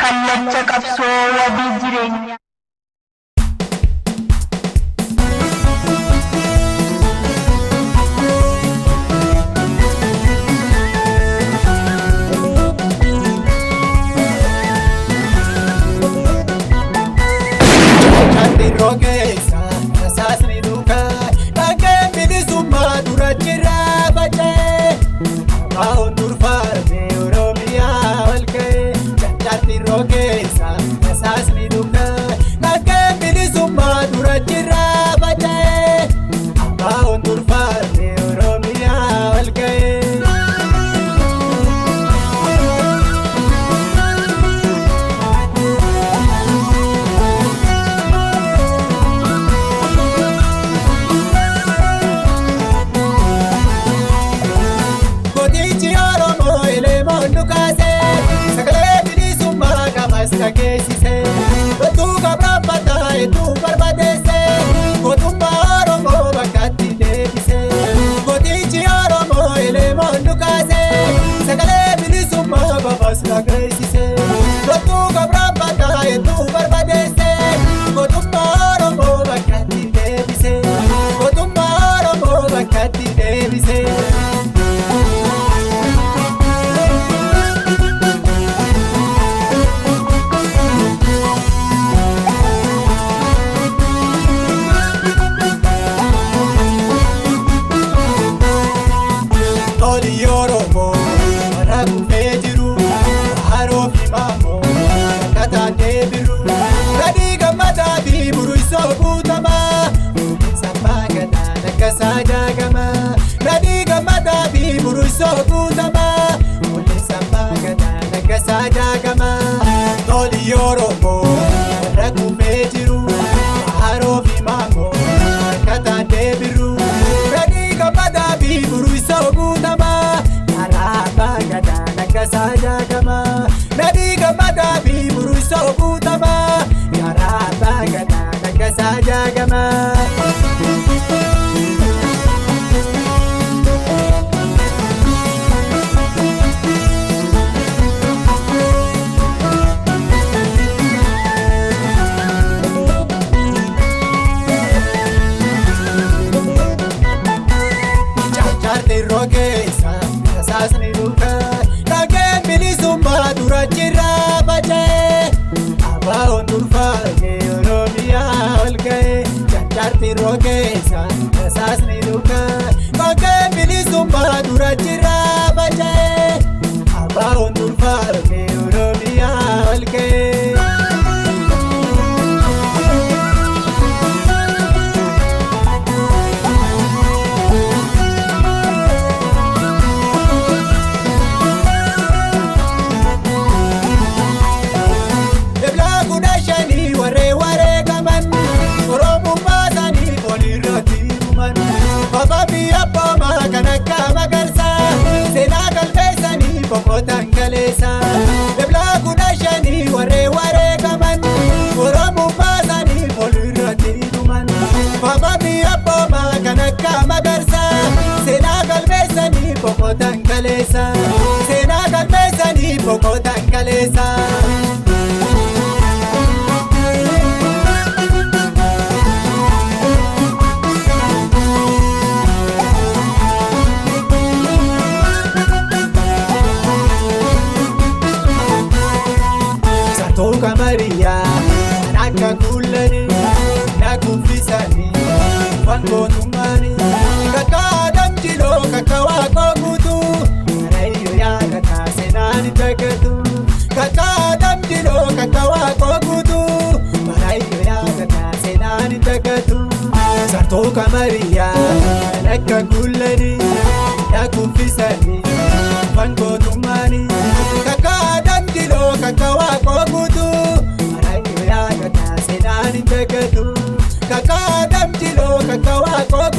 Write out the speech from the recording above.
Kallacha qabsoo wabii jireenyaa. Chandiro keessa rasaasni dhugaa dhageen bilisummaa dura jira faca'ee Abaa'oon durfaarme Oromiyaa ol ka'ee. Chandiro keessa rasaasni dhugaa dhageen bilisummaa dura jira faca'ee Abaa'oon durfaarme Oromiyaa ol ka'ee. Gootichi Oromoo elemoon dhukaase sagalee bilisummaa qabas dhageessise. Loltuu gabraanfataa hedduu barbadeesse gootummaa Oromoo bakkatti deebise. Gootichi Oromoo elemoon dhukaase sagalee bilisummaa qabas dhageessise. Loltuu gabraanfataa hedduu barbadeesse gootummaa Oromoo bakkatti deebise. Gootummaa Oromoo bakkatti deebise. Toli Oromoo warra kufee jiru haroo fi maamoo kakkataan deebiru gadii gammadaa fi buruisoo guutamaa sabbaa gadaan akkasaa jaagamaa gadii gammadaa fi buruisoo guutamaa sabbaa gadaan akkasaa jaagamaa. Toli Oromoo warra kufee jiru haroo fi maamoo kakkataan deebiru gadii gammadaa fi buruisoo guutamaa karaa gadaan akkasaa jaagamaa nadii gammadaa fi buruisoo guutamaa karaa gadaan akkasaa jaagamaa. Caaccaartiroo keessa rasaasni dhugaa dhageen bilisummaa dura jira faca'ee Abaa'oon durfaarme Oromiyaa ol ka'ee. Caaccaartiroo keessa rasaasni dhugaa dhageen bilisummaa dura jira faca'ee Abaa'oon durfaarme Oromiyaa ol ka'ee. Eblaa 15 warree wareegaman Oromummaa isaanii olirratti himuman. Baba biyya abboomaa kan akka Magarsaa seenaa galmeessanii boqotan kaleessa. Eblaa 15 warree wareegaman Oromummaa isaanii olirratti himuman. Baba biyya abboomaa kan akka Magarsaa seenaa galmeessanii boqotan kaleessa. Seenaa galmeessanii boqotan kaleessa. Sartuu qamariyaa kan akka kuullanii na kuffisanii waan gootummaanii kakka Adam jiloo kakka Waaqoo guutuu Karayyo yaadataa seenaan hin dagatu kakka Adam jiloo kakka Waaqoo guutuu Karayyo yaadataa seenaan hin dagatu. Sartuu qamariyaa kan akka kuullanii na kuffisanii waan gootummaanii kakka Adam jiloo kakka Waaqoo guutuu Karayyo yaadataa seenaan hin dagatu kakka Adam jiloo kakka Waaqoo